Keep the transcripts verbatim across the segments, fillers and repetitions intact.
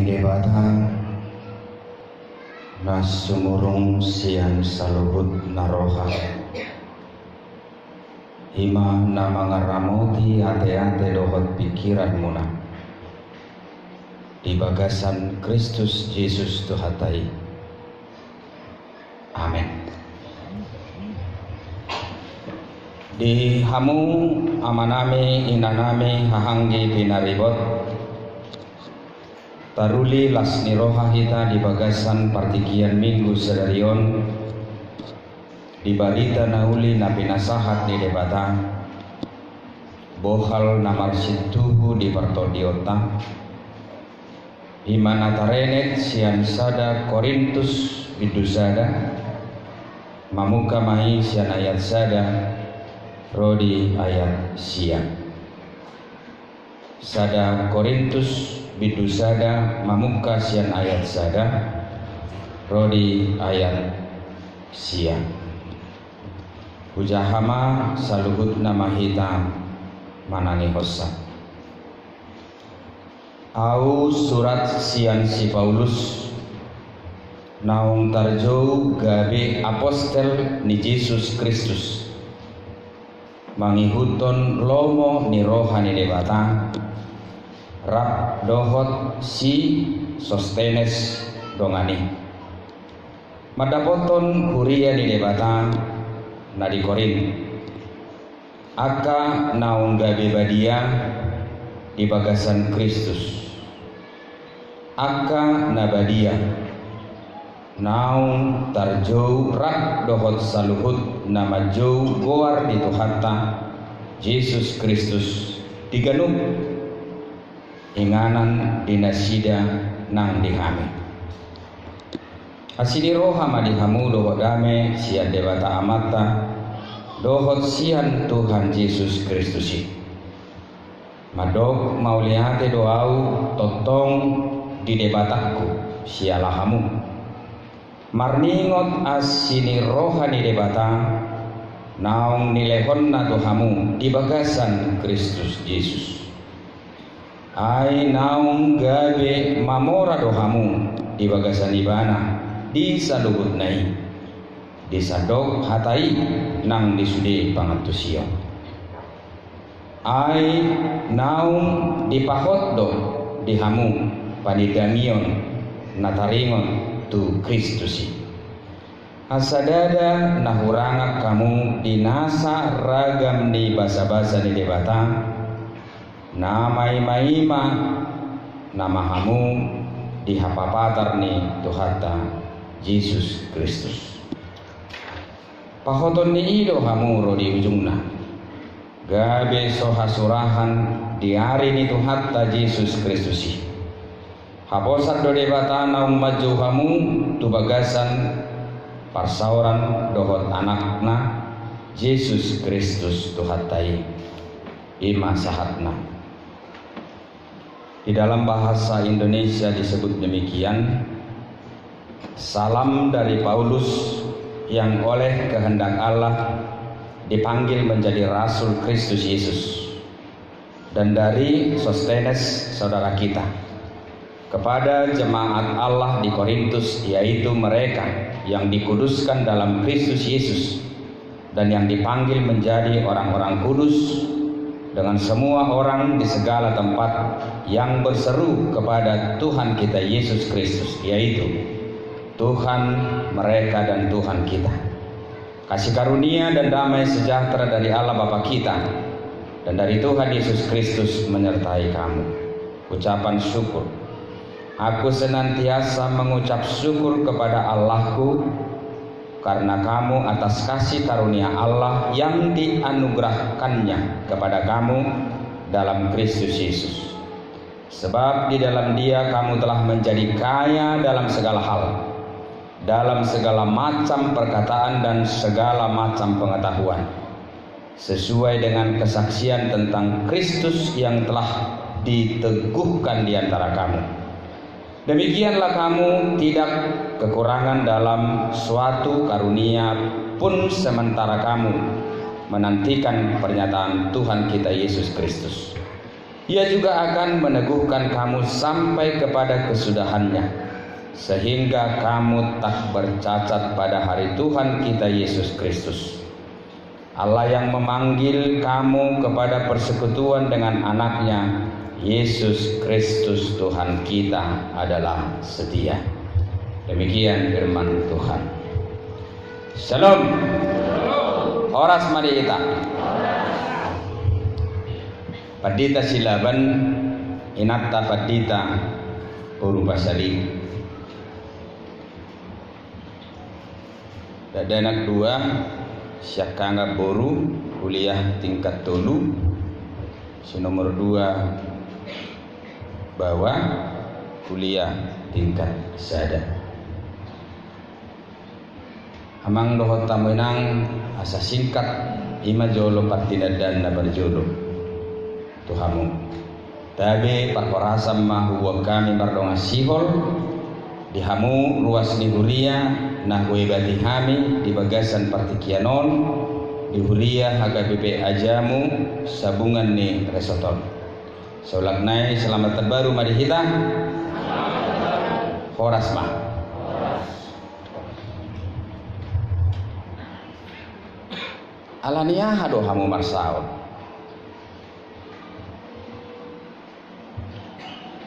Debata na sumurung sian saluhut na roha, i ma na mangaramoti ateate dohot pingkiranmuna di bagasan Kristus Jesus Tuhanta i. Amen. Di hamu amanami, inanami, hahaanggi pinaribot, taruli las ni roha hita di bagasan partingkian Minggu sadari on, di barita na uli na pinasahat ni Debata, bohal na marsintuhu di partondionta, i ma na tarenet sian sada Korintus bindu sada, mamungka ma i sian ayat sada ro di ayat sia. Sada Korintus bindu sada, mamungka sian ayat sada ro di ayat sia. Hujaha ma saluhutna ma hita manangihonsa. Ahu surat sian si Paulus, naung tarjou gabe apostel ni Jesus Kristus, mangihuthon lomo ni roha ni Debata, rap dohot si Sostenes dongan i, mandapothon huria ni Debata na di Korint, angka naung gabe badia di bagasan Kristus, angka na badia, naung tarjou rap dohot saluhut na manjou goar ni Tuhanta Jesus Kristus di ganup inganan di nasida nang di hami. Asi ni roha ma di hamu dohot dame sian Debata Amanta dohot sian Tuhan Jesus Kristus i. Mandok mauliate do ahu tongtong di Debatangku siala hamu, marningot asi ni roha ni Debata naung nilehonna tu hamu di bagasan Kristus Jesus. Ai naung gabe mamora do hamu di bagasan Ibana di saluhutna i, di sandok hata i nang di sude pangantusion. Ai naung dipahot do di hamu panindangion na taringot tu Kristus i. Asa ndada na hurangak hamu di nasa ragam ni basabasa ni Debata, na maimaima nama hamu di hapapatar ni Tuhanta Jesus Kristus. Pahoton ni i do hamu ro di ujungna, gabe so hasurahan di ari ni Tuhanta Jesus Kristus i. Haposan do Debata naung manjou hamu tu bagasan parsaoran dohot Anakna, Jesus Kristus Tuhanta i. I ma sahatna. Di dalam bahasa Indonesia disebut demikian, salam dari Paulus yang oleh kehendak Allah dipanggil menjadi rasul Kristus Yesus, dan dari Sostenes, saudara kita, kepada jemaat Allah di Korintus, yaitu mereka yang dikuduskan dalam Kristus Yesus dan yang dipanggil menjadi orang-orang kudus, dengan semua orang di segala tempat yang berseru kepada Tuhan kita Yesus Kristus, yaitu Tuhan mereka dan Tuhan kita. Kasih karunia dan damai sejahtera dari Allah Bapa kita dan dari Tuhan Yesus Kristus menyertai kamu. Ucapan syukur. Aku senantiasa mengucap syukur kepada Allahku karena kamu atas kasih karunia Allah yang dianugerahkan-Nya kepada kamu dalam Kristus Yesus. Sebab di dalam Dia kamu telah menjadi kaya dalam segala hal, dalam segala macam perkataan dan segala macam pengetahuan, sesuai dengan kesaksian tentang Kristus yang telah diteguhkan di antara kamu. Demikianlah kamu tidak kekurangan dalam suatu karunia pun sementara kamu menantikan pernyataan Tuhan kita Yesus Kristus. Ia juga akan meneguhkan kamu sampai kepada kesudahannya, sehingga kamu tak bercacat pada hari Tuhan kita Yesus Kristus. Allah yang memanggil kamu kepada persekutuan dengan Anak-Nya, Yesus Kristus Tuhan kita, adalah setia. Demikian firman Tuhan. Shalom. Horas ma di hita. Pandita Silaban, inanta Pandita Boru Pasaribu. Dakdanak dua, siangkangan boru, kuliah tingkat tolu, si nomor dua baoa, kuliah tingkat sada. Amang dohot hamu inang, asa singkat, i ma jolo partinandaan na parjolo tu hamu. Tabe parhorasan ma huboan hami mardongan sihol di hamu ruas ni huria na huebati hami di bagasan partingkian on, di huria H K B P Ajamu Sabungan ni Resort on. Saulak nai, selamat terbaru ma di hita. Horas ma. Alani aha do hamu marsaor?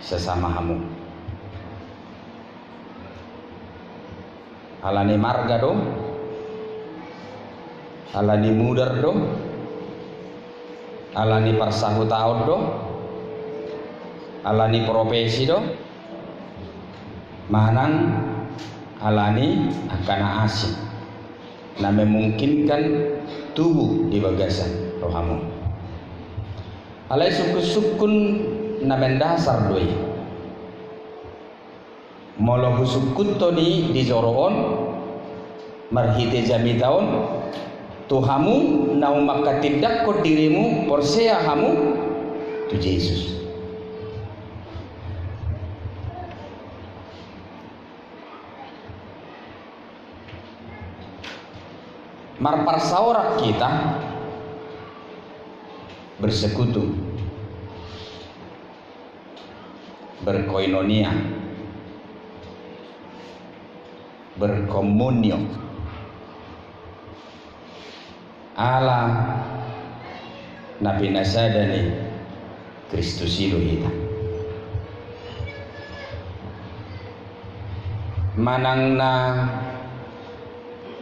Sesama hamu. Alani marga do? Alani mudar do? Alani parsahutaon do? Alani profesi do? Manang alani angka na asing na memungkinkan tubu di bagasan rohamu? Alai sungkun-sungkun na mendasar do i. Molo husungkunhon i di joro on, marhite jamita on, tu hamu na manghatindanghon dirimu porsea hamu tu Jesus. Marparsaoran hita, bersekutu, berkoinonia, berkomunio. Ala na pinasada ni Kristus i do hita. Manang na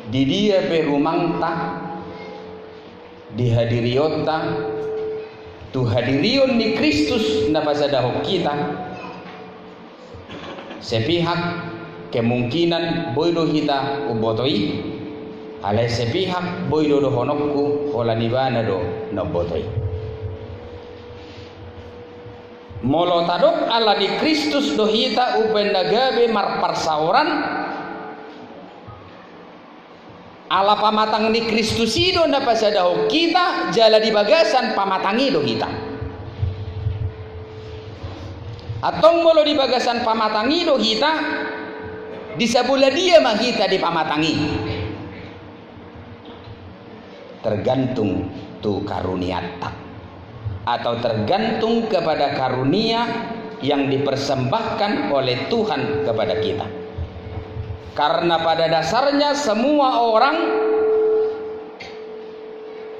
di dia pe rumangta, di hadirionta, tu hadirion ni Kristus na pasadahon hita, sepihak kemungkinan boi do hita umboto i, alai sepihak boi do dohononku holan ibana do na umboto i. Molo tadok ala ni Kristus do hita umbahen na gabe marparsaoran, ala pamatang ni Kristus i do na pasadahon hita, jala di bagasan pamatang i do hita. Antong molo di bagasan pamatang i do hita, di sabola dia ma hita di pamatang i? Tergantung tu karunianta, atau tergantung kepada karunia yang dipersembahkan oleh Tuhan kepada kita. Karena pada dasarnya semua orang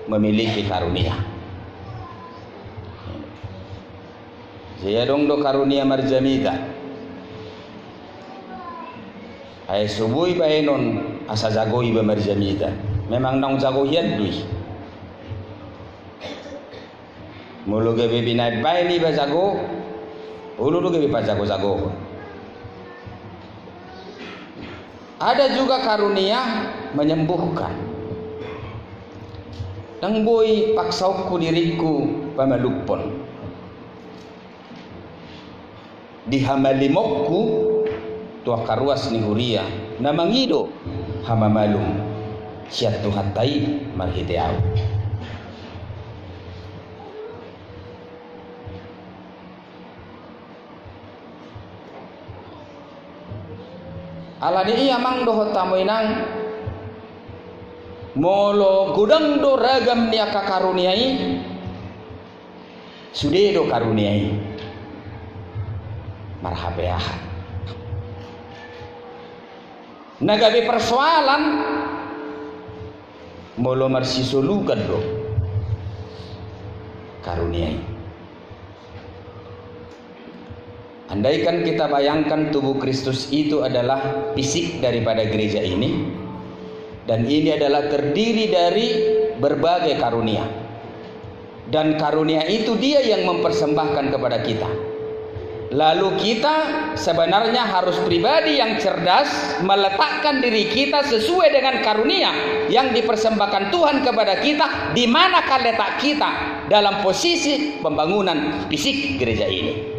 memiliki karunia. Jadi adong do karunia marjamita. Ai so boi baenon asa jago iba marjamita. Memang naung jago hian do i. Molo gabe binaen-baen iba jago, olo do gabe pajago-jagohon. Ada juga karunia menyembuhkan. Ndang boi paksaonku diringku pamalumhon. Di hamalimonku tu angka ruas ni huria na mangido hamamalum sian Tuhanta i marhite ahu. Alani i amang dohot hamu inang, molo godang do ragam ni angka karunia i, Sude do karunia i marhapeahan. Na gabe persoalan molo marsisolukan do karunia i. Andaikan kita bayangkan tubuh Kristus itu adalah fisik daripada gereja ini, dan ini adalah terdiri dari berbagai karunia. Dan karunia itu Dia yang mempersembahkan kepada kita. Lalu kita sebenarnya harus pribadi yang cerdas, meletakkan diri kita sesuai dengan karunia yang dipersembahkan Tuhan kepada kita, di manakah letak kita dalam posisi pembangunan fisik gereja ini.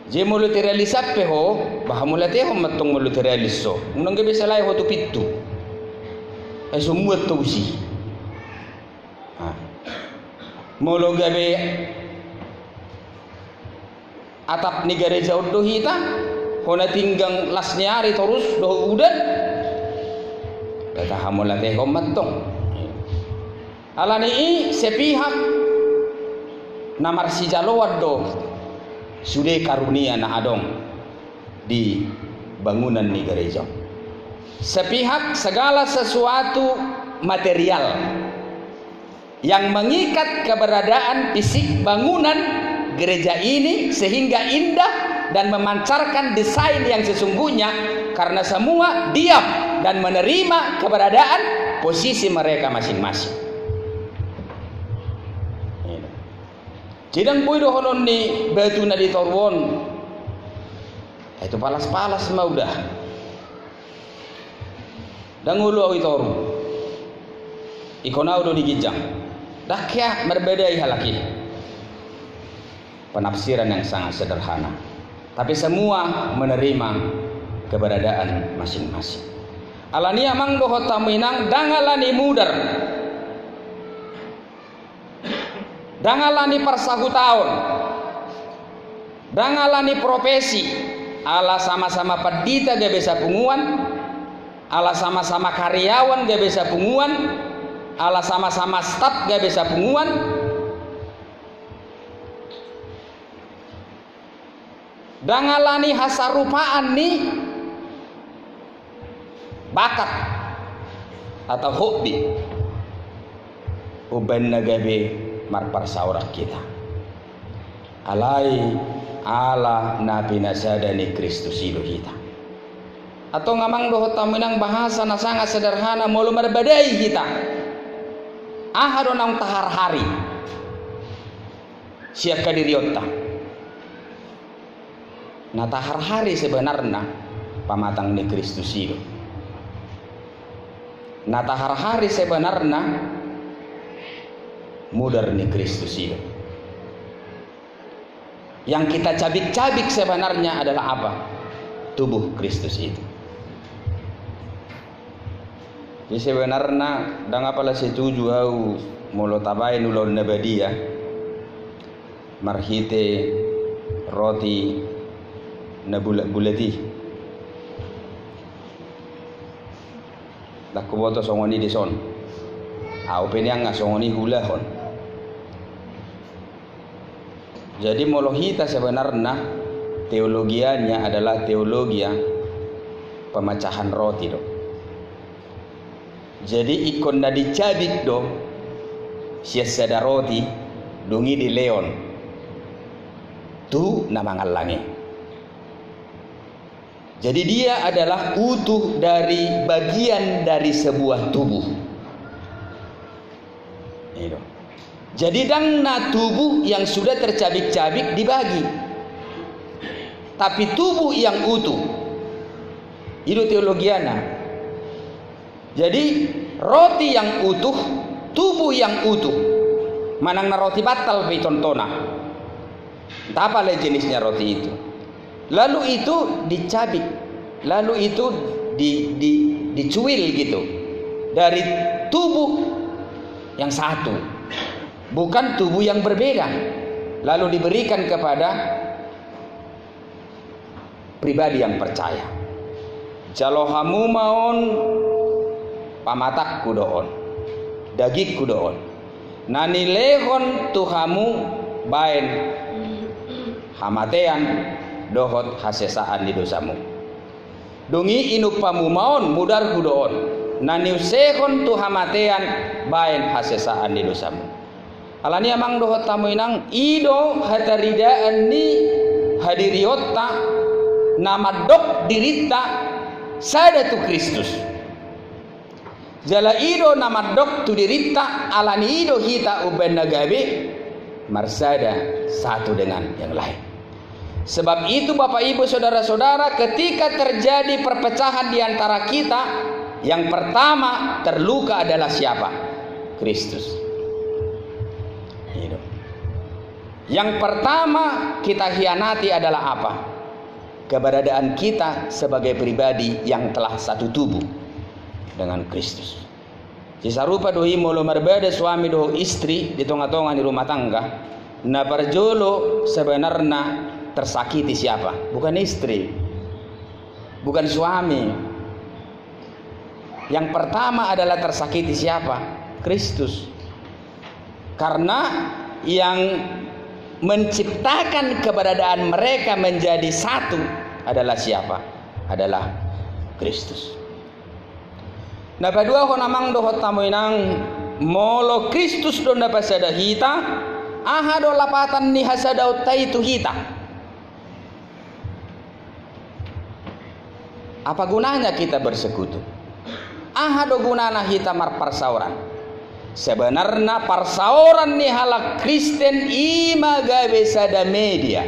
Jadi molo terialis sampe ho, bah, molo ate ho mantong molo terialis so. Unang gabe salai ho tu pintu. Eh, so muat to usi. Ah. Molo gabe atap ni gareja on do hita, hona tinggang las ni ari torus dohot udan. Beta hamol ate ho mantong. Alani i sepihak na marsijaloan do sude karunia na adong di bangunan ni gareja. Sepihak segala sesuatu material yang mengikat keberadaan fisik bangunan gereja ini sehingga indah dan memancarkan desain yang sesungguhnya, karena semua diam dan menerima keberadaan posisi mereka masing-masing. Jadi ndang boi dohonon ni batu na di toru on, itu palas-palas ma udah. Ndang olo au i toru. Ikon au do di ginjang. Ndang, hea, marbadai halak i. Penafsiran yang sangat sederhana. Tapi semua menerima keberadaan masing-masing. Alani i amang dohot hamu inang, ndang alani mudar. Ndang alani parsahutaon, ndang alani profesi, ala sama-sama pandita gabe sapunguan, ala sama-sama karyawan gabe sapunguan, ala sama-sama staf gabe sapunguan. Ndang alani hasarupaan ni bakat atau hobi umbaen na gabe marparsaoran hita. Alai ala na pinasada ni Kristus i do hita. Antong amang dohot hamu inang, bahasa na sangat sederhana, molo marbadai hita, aha do naung taharhari sian hadirionta? Na taharhari sebenarna pamatang ni Kristus i do. Na taharhari sebenarna mudar ni Kristus i do. Yang kita cabik-cabik sebenarnya adalah apa? Tubuh Kristus itu. Jadi sebenarna ndang apala setuju au molo tabaen ulaon na badia marhite roti na bulat-bulat i. Ndang huboto songon i dison. Au pe nian nga songon i huulahon. Jadi molo hita sebenarna teologianya adalah teologia pemecahan roti do. Jadi ingkon na dicabik do sian sada roti, dung i dilehon tu na mangallang i. Jadi dia adalah utuh dari, bagian dari sebuah tubuh. Jadi ndang na tubuh yang sudah tercabik-cabik dibagi, tapi tubuh yang utuh. I do teologiana. Jadi roti yang utuh, tubuh yang utuh. Manang na roti bantal pe i tontona. Entah apa lagi jenisnya roti itu. Lalu itu dicabik, lalu itu di, di, dicuil gitu dari tubuh yang satu, bukan tubuh yang berbeda, lalu diberikan kepada pribadi yang percaya. Jalo hamu ma on, pamatangku do on, dagingku do on. Na nilehon tu hamu baen hamatean dohot hasesaan ni dosamu. Dung i inumpamu ma on, mudarhu do on, na niusehon tu hamatean baen hasesaan ni dosamu. Alani amang dohot hamu inang, i do hataridaan ni hadirionta na mandok dirinta sada tu Kristus. Jala i do na mandok tu dirinta, alani i do hita umbaen na gabe marsada satu dengan yang lain. Sebab itu, Bapak, Ibu, saudara-saudara, ketika terjadi perpecahan di antara kita, yang pertama terluka adalah siapa? Kristus. Gitu. Yang pertama kita hianati adalah apa? Keberadaan kita sebagai pribadi yang telah satu tubuh dengan Kristus. Jadi sarupa do i molo marbada suami dohot istri di tonga-tonga ni rumah tangga, na parjolo sebenarna tersakiti siapa? Bukan istri, bukan suami. Yang pertama adalah tersakiti siapa? Kristus. Karena yang menciptakan keberadaan mereka menjadi satu adalah siapa? Adalah Kristus. Na paduahon amang dohot hamu inang, molo Kristus do na pasada hita, aha do lapatan ni hasadaonta i tu hita? Apa gunanya kita bersekutu? Aha do gunana hita marparsaoran? Sebenarna parsaoran ni halak Kristen i ma gabe sada media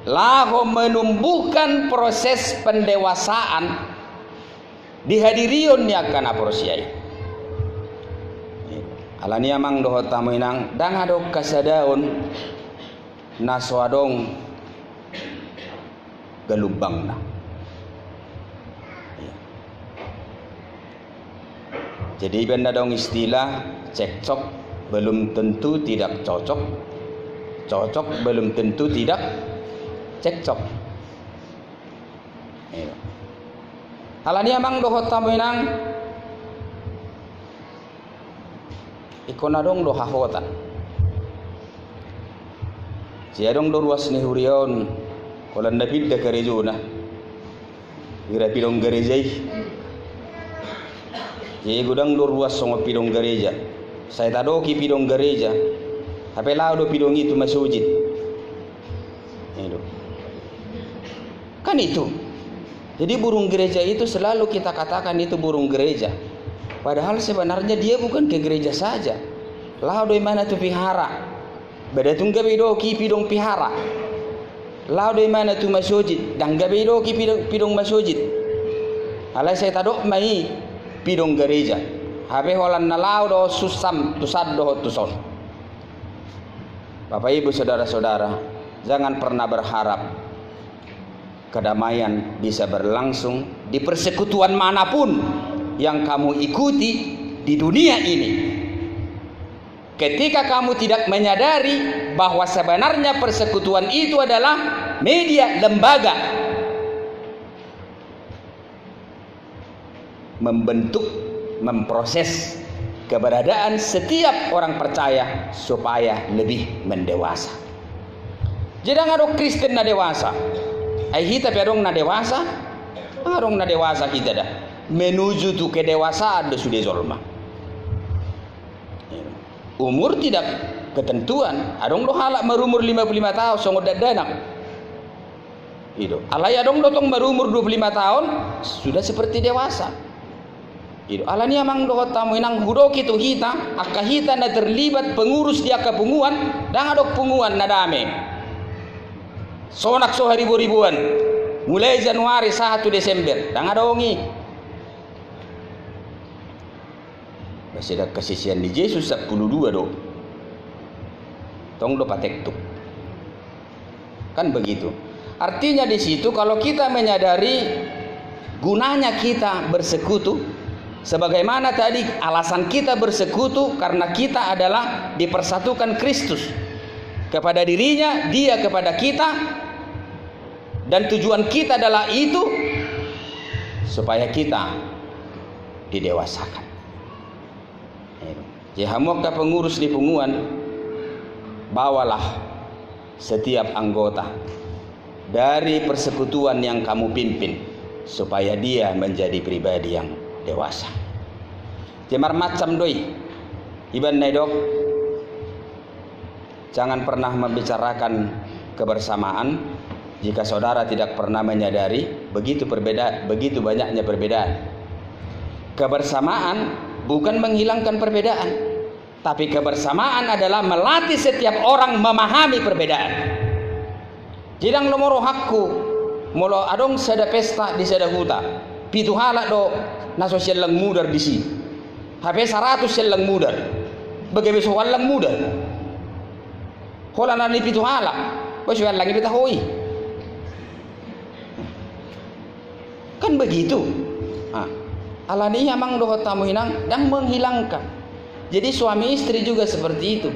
laho menumbuhkan proses pendewasaan di hadirion ni angka na porsea i. Alani amang dohot hamu inang, ndang adong hasadaon na so adong galumbangna. Jadi ibaen na adong istilah cekcok belum tentu tidak cocok, cocok belum tentu tidak cekcok. Alani amang dohot hamu inang, ingkon adong do hahotan. Jadi adong do ruas ni huria on, holan na pinda karejona, hira pidong gareja i. Jadi godang do ruas songon pidong gareja. Sai tadok i pidong gareja, hape laho do pidong i tu masojid. Kan itu. Jadi burung gereja itu selalu kita katakan itu burung gereja. Padahal sebenarnya dia bukan ke gereja saja. Laho do imana tu vihara. Ba tung gabe didok i pidong vihara. Laho do imana tu masojid. Ndang gabe didok i pidong, pidong masojid. Alai sai tadok ma i pidong gereja. Hape holan na laho do sunsam tusan dohot tuson. Bapak Ibu saudara-saudara, jangan pernah berharap kedamaian bisa berlangsung di persekutuan manapun yang kamu ikuti di dunia ini. Ketika kamu tidak menyadari bahwa sebenarnya persekutuan itu adalah media, lembaga membentuk, memproses keberadaan setiap orang percaya supaya lebih mendewasa. Jadi ndang adong Kristen na dewasa. Ai hita pe adong na dewasa? Ndang adong na dewasa hita da. Menuju tu kedewasaan do sude jolma. Umur tidak ketentuan. Adong do halak marumur lima puluh lima taon songon dakdanak. I do. Alai adong do tong marumur dua puluh lima taon sudah seperti dewasa. I do. Alani amang dohot hamu inang, hudok i tu hita, angka hita na terlibat pengurus di angka punguan, ndang adong punguan na dame. Sonang so haribo-riboan. Mulai Januari sahat tu Desember, ndang adong i. Ba sian angka sisean ni Jesus sampulu dua do. Tong do patektuk. Kan begitu. Artinya di situ kalau kita menyadari gunanya kita bersekutu, sebagaimana tadi alasan kita bersekutu karena kita adalah dipersatukan Kristus kepada dirinya, dia kepada kita, dan tujuan kita adalah itu supaya kita didewasakan. Jadi hamu angka pengurus di punguan, bawalah setiap anggota dari persekutuan yang kamu pimpin, supaya dia menjadi pribadi yang dewasa. Jadi marmacam do i. Iban na didok, jangan pernah membicarakan kebersamaan jika saudara tidak pernah menyadari begitu perbeda-, begitu banyaknya perbedaan. Kebersamaan bukan menghilangkan perbedaan, tapi kebersamaan adalah melatih setiap orang memahami perbedaan. Jadi ndang lomo rohangku molo adong sada pesta di sada huta, pitu halak do na so siallang mudar disi. Hape saratus siallang mudar. Bagabe so huallang mudar. Holan na di pitu halak, boi so huallang i pe taho i. Kan begitu. Ah. Alani i amang dohot hamu inang, ndang menghilangkan. Jadi suami istri juga seperti itu.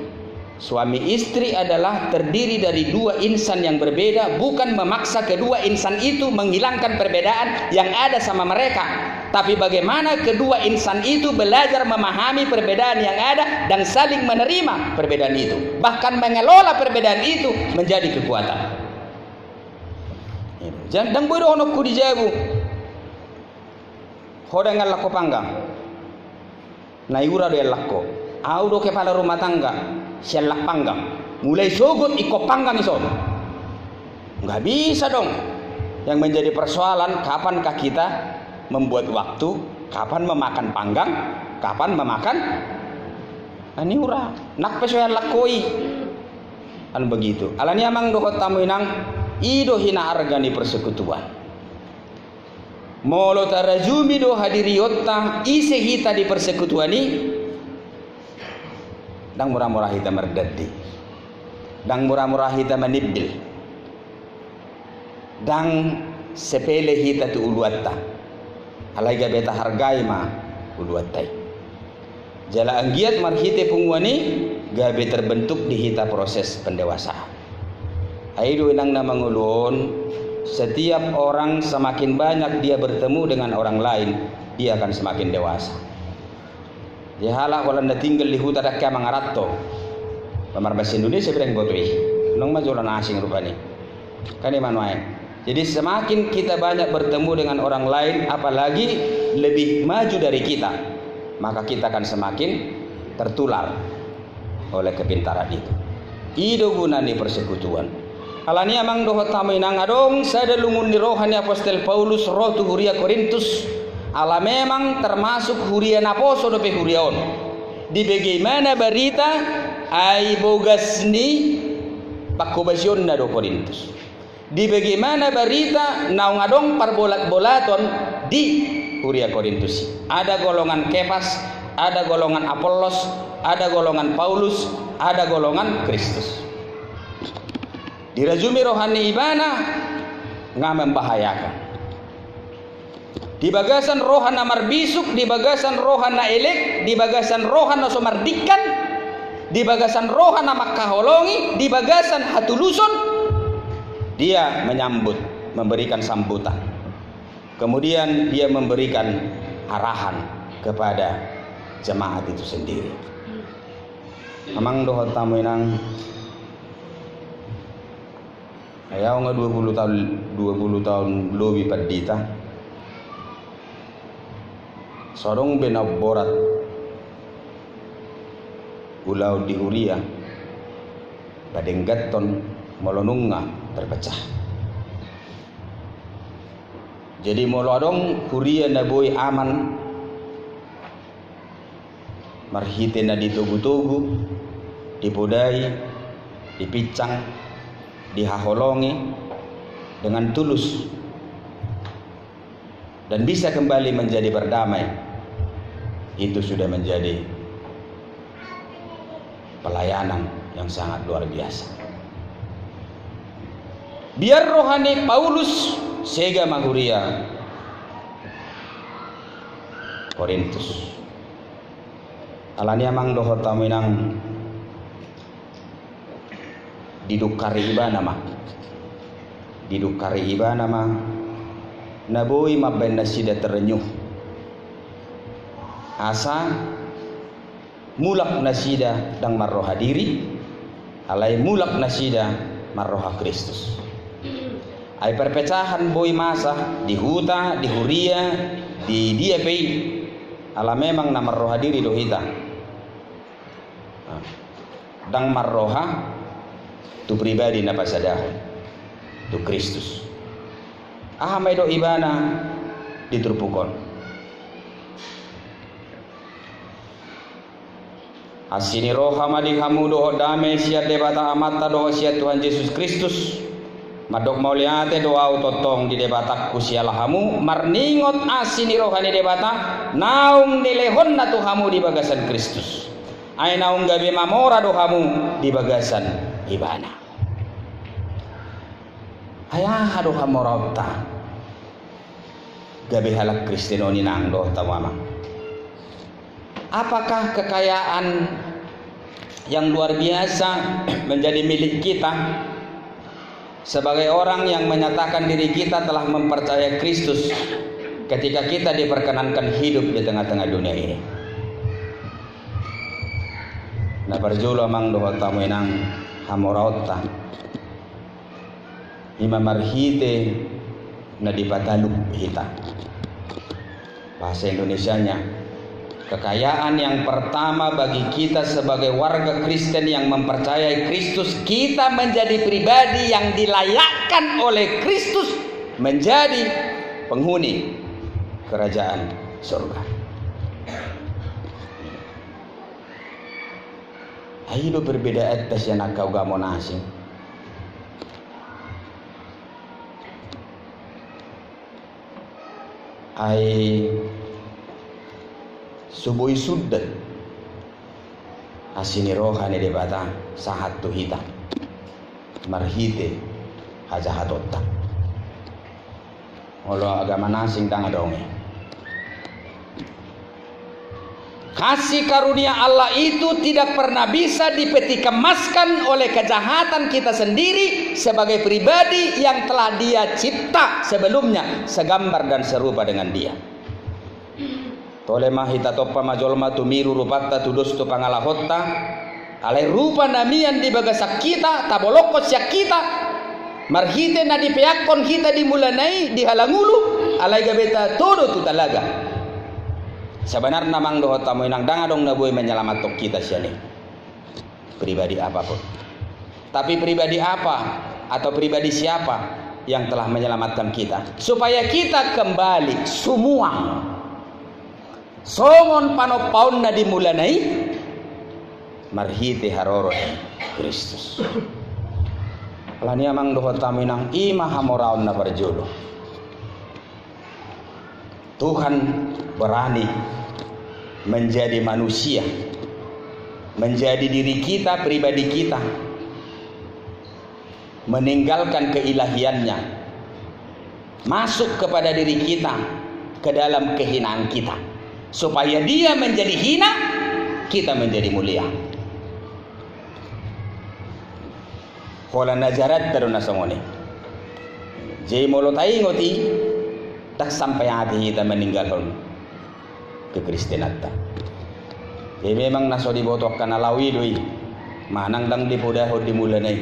Suami istri adalah terdiri dari dua insan yang berbeda, bukan memaksa kedua insan itu menghilangkan perbedaan yang ada sama mereka. Tapi bagaimana kedua insan itu belajar memahami perbedaan yang ada dan saling menerima perbedaan itu. Bahkan mengelola perbedaan itu menjadi kekuatan. Ndang boi dohononku di jabu, ho ndang iallang ho panggang. Naura do iallang ho. Au do kepala rumah tangga, siallang panggang. Mulai sogot ingkon panggang i son. Nggak bisa dong. Yang menjadi persoalan, kapankah kita membuat waktu, kapan memakan panggang, kapan memakan naura. Nang pe so iallang ho i. Kan begitu. Alani i amang dohot hamu inang, i do hinaarga ni persekutuan. Molo tarajumi do hadirionta, ise hita di persekutuan i, ndang mura-mura hita mardandi. Ndang mura-mura hita manimbil. Ndang sepele hita tu uluanta. Alai gabe tahargai ma uluanta i. Jala anggiat marhite punguan i gabe terbentuk di hita proses pendewasaan. Ai do inang na mangolu on, setiap orang semakin banyak dia bertemu dengan orang lain, dia akan semakin dewasa. Jadi halak holan na tinggal di huta dang hea mangaranto. Pamarbahasa Indonesia pe ndang boto i. Nang ma jolo na asing rupani. Kan i ma nuaeng. Jadi semakin kita banyak bertemu dengan orang lain, apalagi lebih maju dari kita, maka kita akan semakin tertular oleh kepintaran itu. I do guna ni persekutuan. Alani i amang dohot hamu inang, adong sada lungun ni roha ni apostel Paulus ro tu huria Korintus, ala memang termasuk huria naposo dope huria on. Di bagaimana barita, ai bogas ni pangkobasionna do Korintus. Di bagaimana barita naung adong parbolat-bolaton di huria Korintus. Ada golongan Kepas, ada golongan Apollos, ada golongan Paulus, ada golongan Kristus. Dirajumi roha ni ibana, nga membahayakan. Di bagasan roha na marbisuk, di bagasan roha na elek, di bagasan roha na so mardingkan, di bagasan roha na mangkaholongi, di bagasan hatuluson, dia menyambut, memberikan sambutan. Kemudian dia memberikan arahan kepada jemaat itu sendiri. Amang dohot hamu inang, ai au nga dua puluh taon, dua puluh taon lobi pandita. So adong be na umborat ulaon di huria, padengganhon molo nunga terpecah. Jadi molo adong huria na boi aman, marhite na ditogu-togu, dipodai, dipinsang, dihaholongi dengan tulus, dan bisa kembali menjadi berdamai, itu sudah menjadi pelayanan yang sangat luar biasa. Biar roha ni Paulus, sega ma huria Korintus. Alani i amang dohot hamu inang, didungkari ibana ma. Didungkari ibana ma na boi mambaen nasida terenyuh. Asa Mulak nasida ndang marroha diri, alai mulak nasida marroha Kristus. Ai perpecahan boi masa di huta, di huria, di dia pe i, ala memang na marroha diri do hita. Ndang marroha tu pribadi na pasadahon, tu Kristus. Aha ma i do ibana di turpuk on? Asi ni roha ma di hamu dohot dame sian Debata Amanta dohot sian Tuhan Jesus Kristus. Mandok mauliate do ahu tongtong di Debatangku siala hamu, marningot asi ni roha ni Debata naung nilehonna tu hamu di bagasan Kristus. Ai naung gabe mamora do hamu di bagasan ibana. Ai aha do hamoraonta gabe halak Kristen on, inang dohot hamu amang? Apakah kekayaan yang luar biasa menjadi milik kita sebagai orang yang menyatakan diri kita telah mempercayai Kristus ketika kita diperkenankan hidup di tengah-tengah dunia ini? Na parjolo amang dohot hamu inang, hamoraonta i ma marhite na dipatalup hita. Bahasa Indonesianya, kekayaan yang pertama bagi kita sebagai warga Kristen yang mempercayai Kristus, kita menjadi pribadi yang dilayakkan oleh Kristus menjadi penghuni kerajaan surga. Ai i do perbedaanta sian angka ugamo na asing. Ai so boi sundat asi ni roha ni Debata sahat tu hita marhite hajahatonta. Molo agama na asing ndang adong i. Kasih karunia Allah itu tidak pernah bisa dipetikemaskan oleh kejahatan kita sendiri sebagai pribadi yang telah Dia cipta sebelumnya, segambar dan serupa dengan Dia. Tole ma hita tompa ma jolma tumiru rupanta tu dos tu pangalahonta, alai rupa na mian di bagasan hita, tabolongkon sian hita, marhite na dipeakkon hita di mulana i di halangulu, alai gabe tatodo tu talaga. Sabanarna amang dohot hamu inang, ndang adong na boi menyelamathon hita sian i. Pribadi apapun. Tapi pribadi apa atau pribadi siapa yang telah menyelamatkan kita? Supaya kita kembali sumuang songon panompaonna di mulana i marhite haroro ni Kristus. Alani i amang dohot hamu inang, i ma hamoraon na parjolo. Tuhan berani menjadi manusia, menjadi diri kita, pribadi kita, meninggalkan keilahiannya, masuk kepada diri kita, ke dalam kehinaan kita, supaya Dia menjadi hina, kita menjadi mulia. Holan ajaranta do na songon i. Jadi molo taingot i, ndang sampai ate hita maninggalhon kekristenanta. Jadi memang na so diboto angka na laho i do i, manang ndang dipodahon di mulana i.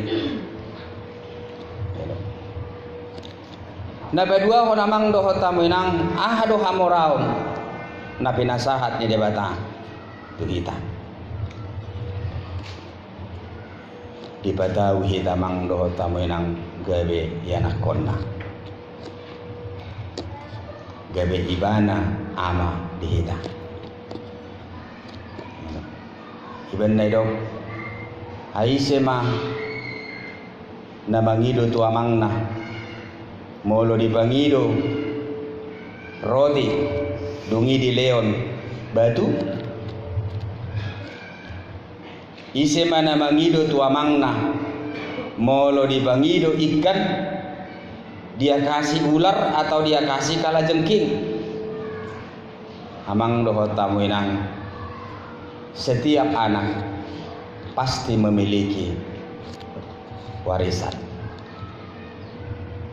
Na paduahon amang dohot hamu inang, aha do hamoraon na pinasahat ni Debata tu hita? Dipatau hita amang dohot hamu inang gabe ianakkonna, gabe ibana ama di hita. Ibana i do, ai ise ma na mangido tu amangna molo dipangido roti, dung i dilehon batu? Ise ma na mangido tu amangna molo dipangido ikan, dia kasih ular atau dia kasih kalajengking? Amang dohot hamu inang, setiap anak pasti memiliki warisan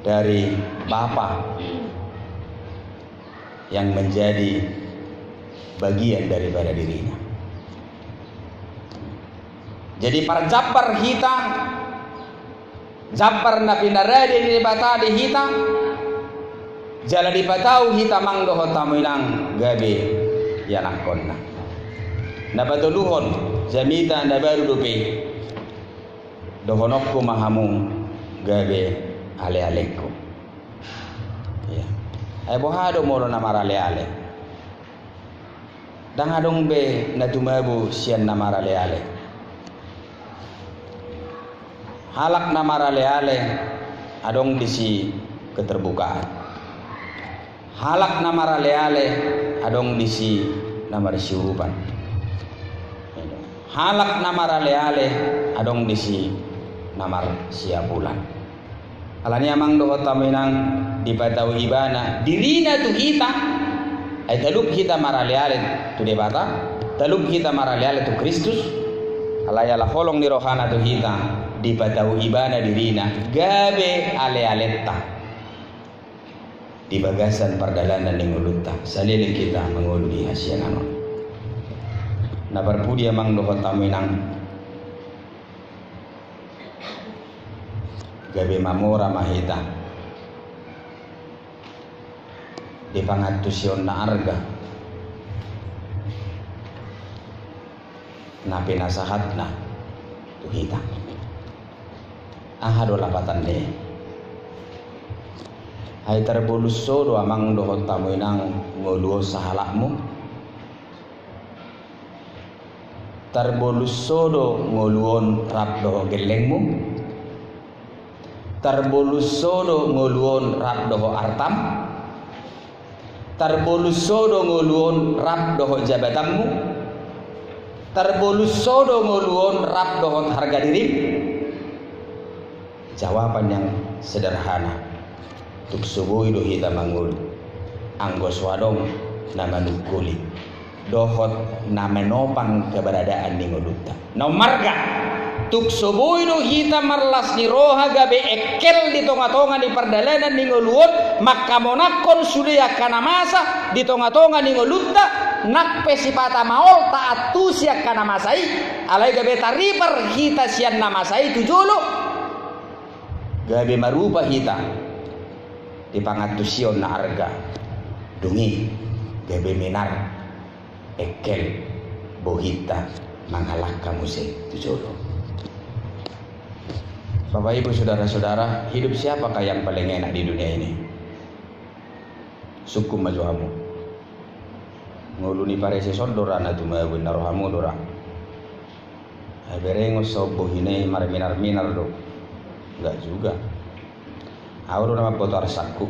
dari bapa yang menjadi bagian daripada dirinya. Jadi parjambar hita, jambar na pinarade ni Debata di hita, jala dipatau hita amang dohot hamu inang gabe ianakhonna. Na patoluhon, jamita na baru dope, dohononku ma hamu gabe alealengku. Ia. Ai boha do molo na maraleale? Ndang adong be na tumabo sian na maraleale. Halak na maraleale adong disi keterbukaan. Halak na maraleale adong disi na marsiurupan. Halak na maraleale adong disi na marsiapulan. Alani i amang dohot hamu inang, dipatau ibana dirina tu hita. Ai talup hita maraleale tu Debata, talup hita maraleale tu Kristus. Alai ala holong ni rohana tu hita, dipatau ibana dirina gabe alealenta di bagasan pardalanan ni ngolunta saleleng hita mangolu di hasiangan on. Na parpudi amang dohot hamu inang, gabe mamora ma hita di pangantusion na arga na pinasahatna tu hita. Aha do lapatan ni i? Ai tarbolus ho do amang dohot hamu inang ngolu on sahalakmu? Tarbolus ho do ngolu on rap dohot gellengmu? Tarbolus ho do ngolu on rap dohot artam? Tarbolus ho do ngolu on rap dohot jabatanmu? Tarbolus ho do ngolu on rap dohot harga dirim? Jawaban yang sederhana, tung so boi do hita mangolu anggo so adong na manungguli dohot na menopang keberadaan ni ngolunta. Na ummarga, tung so boi do hita marlas ni roha gabe engkel di tongatonga ni pardalanan ni ngolu on, manghamonanghon sude angka na masa di tongatonga ni ngolunta, nang pe sipata maol taantusi angka na masa i, alai gabe taripar hita sian na masa i tu jolo, gabe marupa hita di pangantusion na arga. Dung i gabe minar engkel bohinta mangalangka muse tu jolo. Bapak, Ibu, saudara-saudara, hidup siapakah yang paling enak di dunia ini? Sungkun ma jo hamu. Ngolu ni pareseson do ra na tumabo, inna rohamu do ra. Ai berengon so bohina i marminar-minar do? Enggak juga. Au do na mamboto arsakku.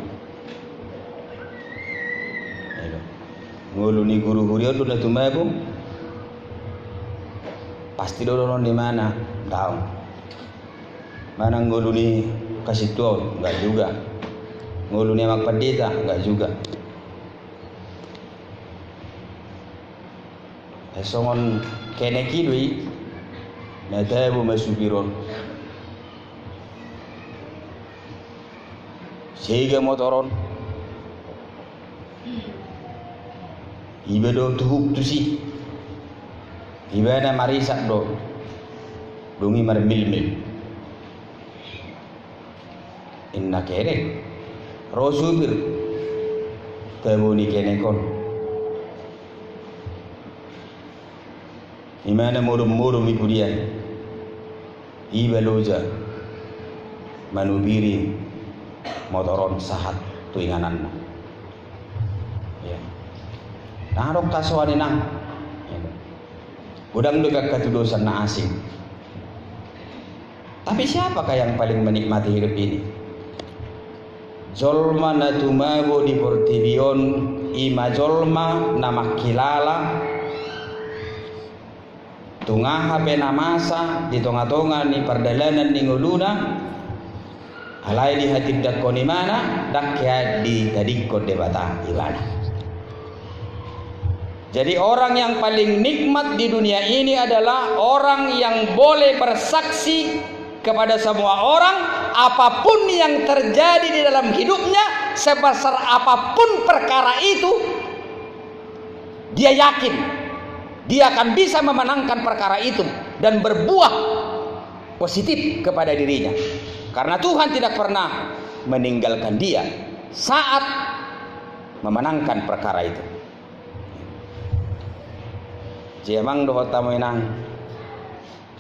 Elo. Ngolu ni guru huria on do na tumabo? Pasti do dohonon ni imana, daong. Manang ngolu ni kasintua on? Enggak juga. Ngolu ni amang pandita? Enggak juga. Ai songon kenek i do i, na tabo ma supir on. Sega motor on. Iba do tuhuk tusi. Ibana marisak do. Dung i marmilmil. Inna kenek. Ro supir. Tabo ni kenek on. Imana modom-modom i pudian. Iba loja manupiri motor on sahat tu ingananna. Ya. Ndang adong hasoan, inang. Ya. Godang do angka tudosan na asing. Tapi siapakah yang paling menikmati hidup ini? Jolma na tumabo di portibi on, i ma jolma na mangkilala tung aha pe na masa di tongatonga ni pardalanan ni ngoluna, alai dihatindanghon imana, ndang hea ditadingkon Debata ibana. Jadi, orang yang paling nikmat di dunia ini adalah orang yang boleh bersaksi kepada semua orang, apapun yang terjadi di dalam hidupnya, sebesar apapun perkara itu, dia yakin dia akan bisa memenangkan perkara itu. dan berbuah positif kepada dirinya. Karena Tuhan tidak pernah meninggalkan dia saat memenangkan perkara itu. Jadi amang dohot hamu inang,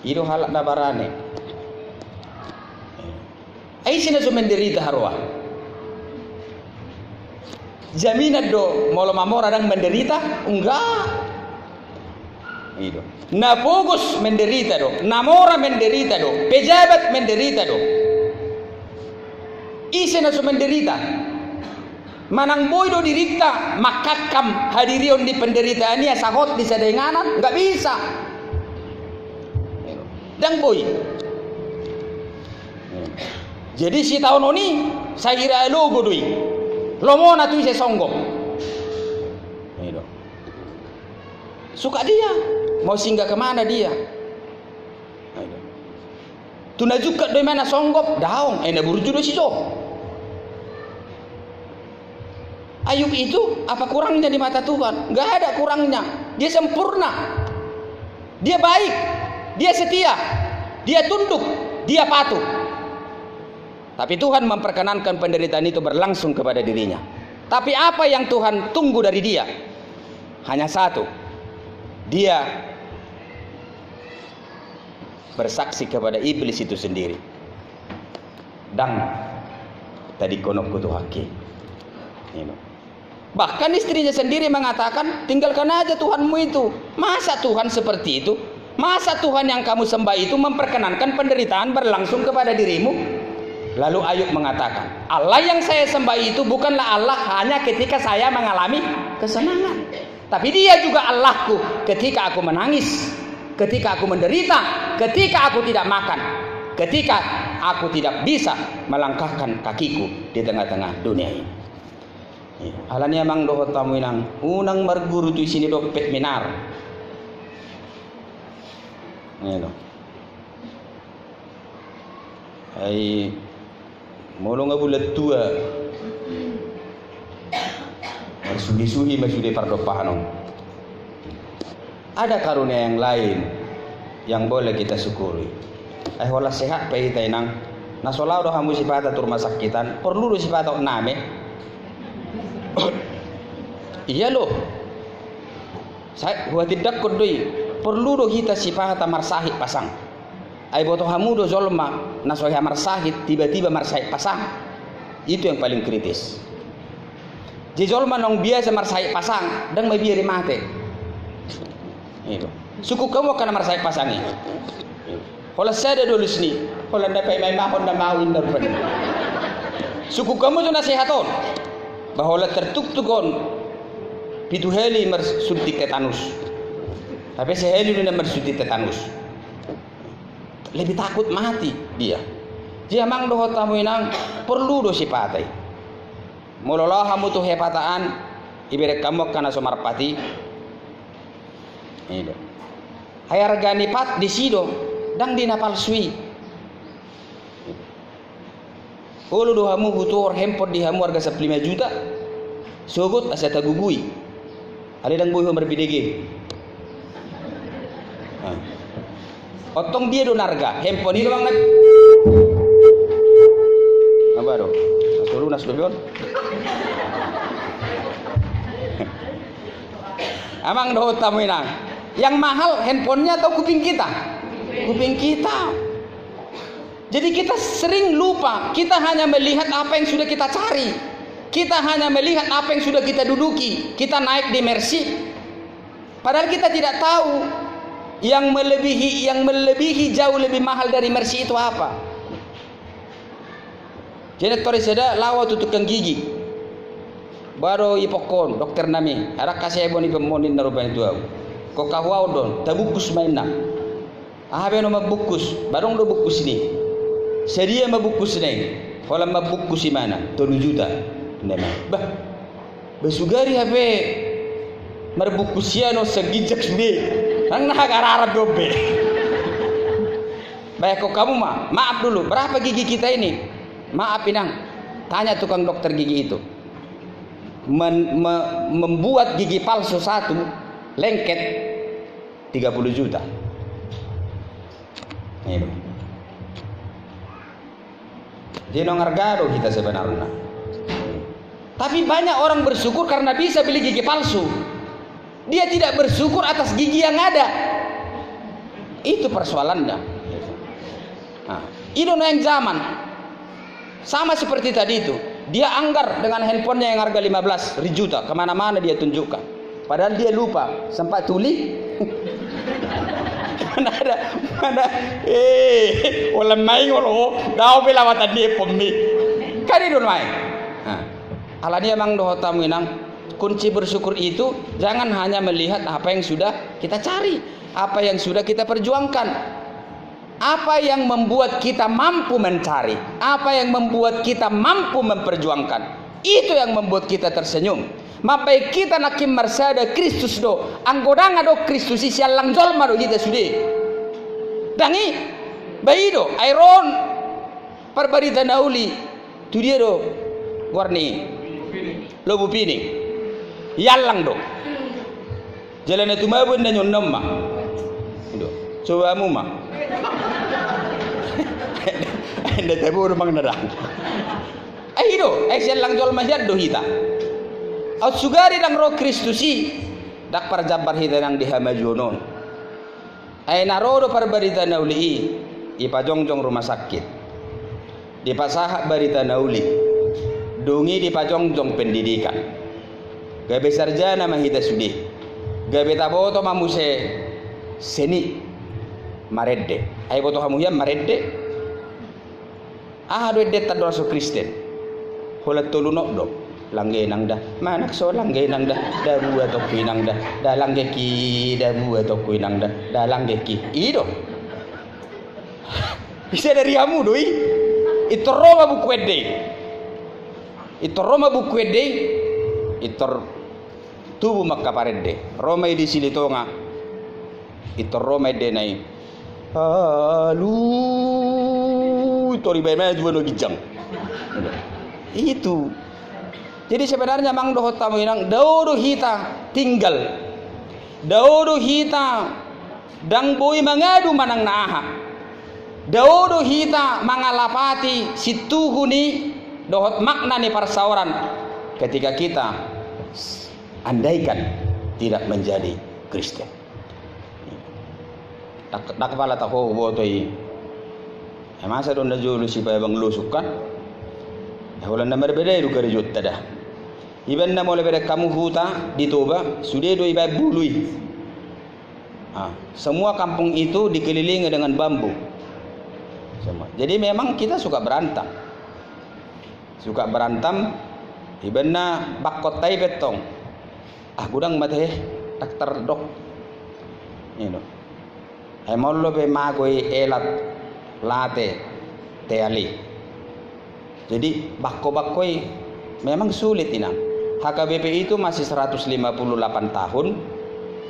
i do halak na barani. Ai ise na so menderita haroa? Jaminan do molo mamora ndang menderita? Enggak. I do. Na pogos menderita do, na mora menderita do, pejabat menderita do. Ise na so menderita? Manang boi do dirinta mangkakkam hadirion ni penderitaan i asa hot di sada inganan? Nggak bisa. Ndang boi. Jadi sitaonon i sahira alogo do i. Lomona tu ise songgop. Suka dia, mau singgah kemana dia. Tu na jungkat do i ma na songgop, daong, ai na burju do si Job. Ayub itu apa kurangnya di mata Tuhan? Nggak ada kurangnya. Dia sempurna. Dia baik. Dia setia. Dia tunduk. Dia patuh. Tapi Tuhan memperkenankan penderitaan itu berlangsung kepada dirinya. Tapi apa yang Tuhan tunggu dari dia? Hanya satu. Dia bersaksi kepada iblis itu sendiri. Ndang tadingkononku Tuhanki. Bahkan istrinya sendiri mengatakan, tinggalkan aja Tuhanmu itu. Masa Tuhan seperti itu? Masa Tuhan yang kamu sembah itu memperkenankan penderitaan berlangsung kepada dirimu? Lalu Ayub mengatakan, Allah yang saya sembah itu bukanlah Allah hanya ketika saya mengalami kesenangan. Tapi dia juga Allahku ketika aku menangis, ketika aku menderita, ketika aku tidak makan, ketika aku tidak bisa melangkahkan kakiku di tengah-tengah dunia ini. Alani amang dohot hamu inang, unang marguru tu isi ni dompet minar. Ai molo nga bulan tua, marsuhi-suhi ma sude pardompahan on. Ada karunia yang lain yang boleh kita syukuri. Ai holan sehat pe hita inang. Na so lao do hamu sipata tu rumah sakitan, porlu do sipata on name? Iya lo. Sai huhatindangkon do i, porlu do hita sipata marsahit pasang. Ai boto hamu do jolma na so hea marsahit tiba-tiba marsahit pasang. Itu yang paling kritis. Jadi jolma naung biasa marsahit pasang, ndang mabiar i mate. Sungkun hamu angka na marsahit pasang i. Holan sada do lus ni, holan na paima-imahon na mau inna rupani. Sungkun hamu tu na sehat on. Ba holan tartuktuk on pitu hali marsuntik tetanus. Hape sahali do na marsuntik tetanus. Lebih takut mati dia. Jadi amang dohot hamu inang, porlu do sipata i. Molo lao hamu tu hepata an, iberek hamu angka na so marpat i. Ai arga ni pat disi do, ndang di na palsu i. Olo do hamu hutuhor handphone di hamu arga sampulu lima juta, sogot asa tagugui. Alai ndang boi ho marbidege. Ontong dia do na arga handphone i do bang na. Apa do? Solunas do on. Amang dohot hamu inang, yang mahal handphonenya atau kuping kita? Kuping kita. Jadi kita sering lupa, kita hanya melihat apa yang sudah kita cari. Kita hanya melihat apa yang sudah kita duduki. Kita naik di Mercy. Padahal kita tidak tahu yang melebihi, yang melebihi jauh lebih mahal dari Mercy itu apa. Jadi tor sada lao tu tukang gigi. Ba do ipokkon dokter nami, arang kasebon i pemmonin na rupani tu au. Ko kahuaon do, tabungkus ma inna. Aha be na mambungkus? Ba dong do bungkus ni. Sadia ma bungkus na i? Holan mambungkus imana tolu juta. Bah, ba sugari hape marbungkus sian on saginjak sude. Nang na hagararan do be. Baik ko kamu ma, maaf dulu, berapa gigi kita ini? Maaf inang, tanya tukang dokter gigi itu. Men- me- membuat gigi palsu satu lengket tiga puluh juta. Jadi nunga arga do hita sebenarna. Tapi banyak orang bersyukur karena bisa beli gigi palsu. Dia tidak bersyukur atas gigi yang ada. Itu persoalannya. Nah, i do nuaeng zaman. Sama seperti tadi itu. Dia anggar dengan handphonenya yang harga lima belas juta, kemana-mana dia tunjukkan. Padahal dia lupa, sempat tuli. Mana ada, mana, eh, ulang main ngolo, dao pe lawatan di handphone mi. Kan i do nuaeng. Nah, alani i amang dohot hamu inang, kunci bersyukur itu jangan hanya melihat apa yang sudah kita cari, apa yang sudah kita perjuangkan. Apa yang membuat kita mampu mencari, apa yang membuat kita mampu memperjuangkan, itu yang membuat kita tersenyum. Mambahen hita nangkin marsada Kristus do, anggo ndang adong Kristus i siallang jolma do hita sude. Ndang i, ba i do, ai ro on Parbarita na Uli, tu dia do goarna i? Lobu Pining. Iallang do. Jala na tumabo inda nion na on ma. I do. Coba hamu ma. Inda tabo do amang na ndang. Ai i do, ai siallang jolma hian do hita. Aut sugari ndang ro Kristus i, ndang parjambar hita nang di hamajuon on. Ai na ro do Parbarita na Uli i, dipajongjong rumah sakit. Dipasahat barita na uli. Dung i dipajongjong pendidikan. Gabe sarjana ma hita sude. Gabe taboto ma muse seni. Marende. Ai boto hamu hian marende? Aha do endenta do na so Kristen? Holan tolu not do. Langge inang da. Manang so langge inang da. Da buatongku inang da. Da langgeki, da buatongku inang da. Da langgeki. I do. Bisa dari hamu do i. Intor ro ma buku ende i. Intor ro ma buku ende i. Intor tubu ma angka parende. Ro ma i di Silitonga. Intor ro ma endena i. Alu, intor dibaen ma dua na ginjang. Itu. Jadi sebenarnya amang dohot hamu inang, dao do hita tinggal. Dao do hita ndang boi mangadu manang na aha. Dao do hita mangalapati sintuhu ni dohot makna ni parsaoran ketika kita andaikan tidak menjadi Kristen. Ndang, ndang pala taho huboto i. Ai masa do na jolo sipaebang losuk kan? Ai holan na marbeda i do karejonta da. Ibaen na molo ibereng hamu huta di Toba, sude do ibaen bulu i. Ah, semua kampung itu dikelilingi dengan bambu. Semua. Jadi memang kita suka berantem. Suka berantem, ibaen na bangkonta i pe tong. Ah, godang ma tahe, ndang tardok. I do. Ai maol do pe mago i elat, late, teal i. Jadi bangko-bangko i memang sulit inang. H K B P itu masih seratus lima puluh delapan tahun.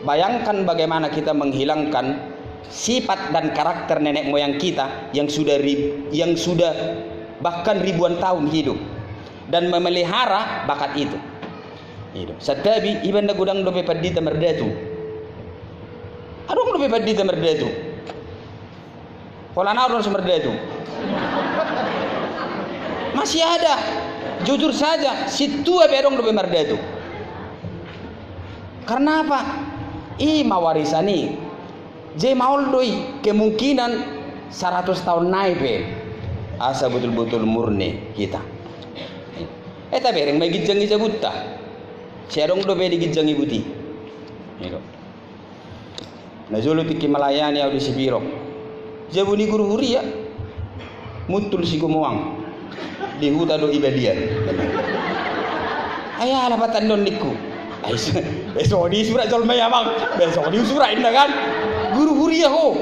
Bayangkan bagaimana kita menghilangkan sifat dan karakter nenek moyang kita yang sudah rib-, yang sudah bahkan ribuan tahun hidup dan memelihara bakat itu. I do. Santabi, ibaen na godang dope pandita mardatu. Adong dope pandita mardatu. Holan ahu do na so mardatu. Masih ada. Jujur saja, sintua pe adong dope mardatu. Karena apa? I ma warisan i. Jadi maol do i, kemungkinan seratus tahun nai pe asa betul-betul murni hita. Eh, tabereng ma i ginjang i jabunta. Sai adong dope di ginjang i buti. I do. Na jolo tingki melayani ahu di Sipirok. Jabu ni guru huria. Muntul si Gomoang. Di huta do ibalian. Ai ala patandon ningku. Ai so, eh, so disurat jolma i amang. Be so disurat inna kan. Guru huria ho.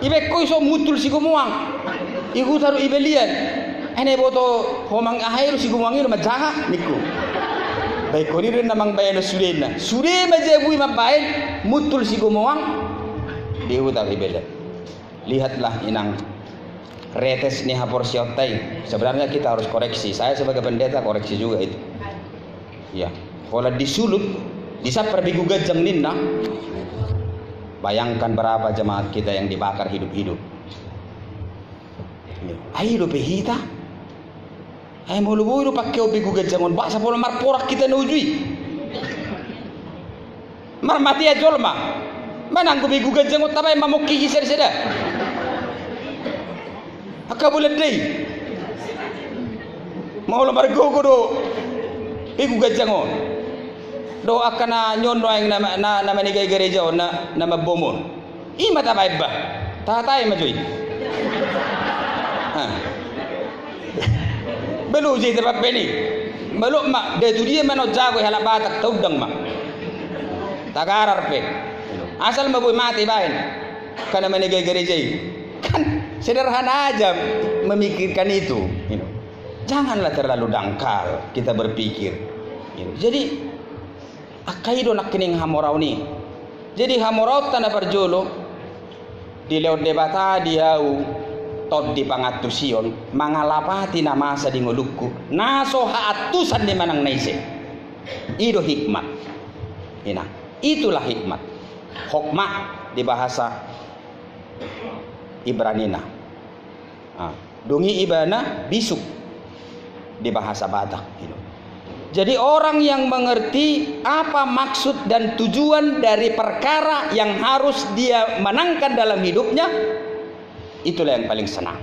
Ibaen ho i so muntul si Gomoang. Di huta do ibalian. Ai na iboto ho amang aha i do si Gomoang i do manjaha ningku. Baen ho i do inna amang baenon sude inna. Sude ma jabu i mambaen muntul si Gomoang. Di huta do ibalian. Lihatlah inang, retes ni haporseaonta i. Sebenarnya kita harus koreksi. Saya sebagai pendeta koreksi juga itu. Ya, holan disulut, disampar begu ganjang ninna. Bayangkan berapa jemaat kita yang dibakar hidup-hidup. Ai dope hita. Ai molo boi do pake on begu ganjang on, boasa pola marporak hita na uju i? Marmatea jolma. Manang do begu ganjang on tabaen mamongki i sada-sada. Angka Bolanda i. Molo margogo do begu ganjang on. Do angka na nion do aeng na, na, na manegai gareja on, na, na mambom on. I ma tabaen bah. Tahatai ma jo i. Belu je tabaen bah i. Molo ma, da tu dia ma na jago i halak Batak, taundang ma. Tagarar pe. Asal ma boi mate baen. Angka na manegai gareja i. Kan sederhana aja memikirkan itu. Janganlah terlalu dangkal kita berpikir. Jadi, angka i do nangkining hamoraon i. Jadi hamoraonta na parjolo, dilehon Debata di ahu Tondi Pangantusion, mangalapati na masa di ngolungku, na so haantusan ni manang na ise. I do hikmat. Inang, itulah hikmat. Hokmah di bahasa Ibranina. Ah, dung i ibana bisuk di bahasa Batak, gitu. Jadi orang yang mengerti apa maksud dan tujuan dari perkara yang harus dia menangkan dalam hidupnya, itulah yang paling senang.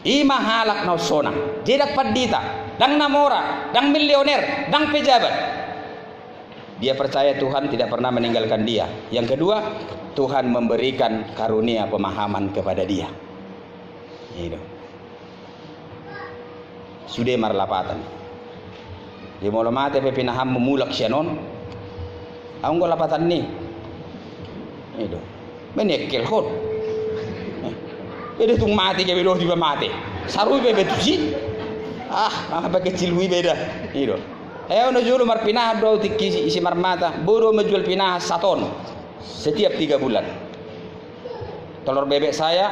I ma halak na sonang, je ndang pandita, ndang na mora, ndang milioner, ndang pejabat. Dia percaya Tuhan tidak pernah meninggalkan dia. Yang kedua, Tuhan memberikan karunia pemahaman kepada dia. Gitu. Sude marlapatan. Jadi molo mate pe pinahanmu mulak sian on, ahu anggo lapatan ni. Gitu. Menekkel hot. Beda tung mate, gabe dohot iba mate. Saru iba, iba tusi. Ah, apa kecil wi beda. Gitu. Eh, ono jolo marpinahan do tingki isi, isi marmata. Bodo menjual pinahan saton. Setiap tiga bulan. Telur bebek saya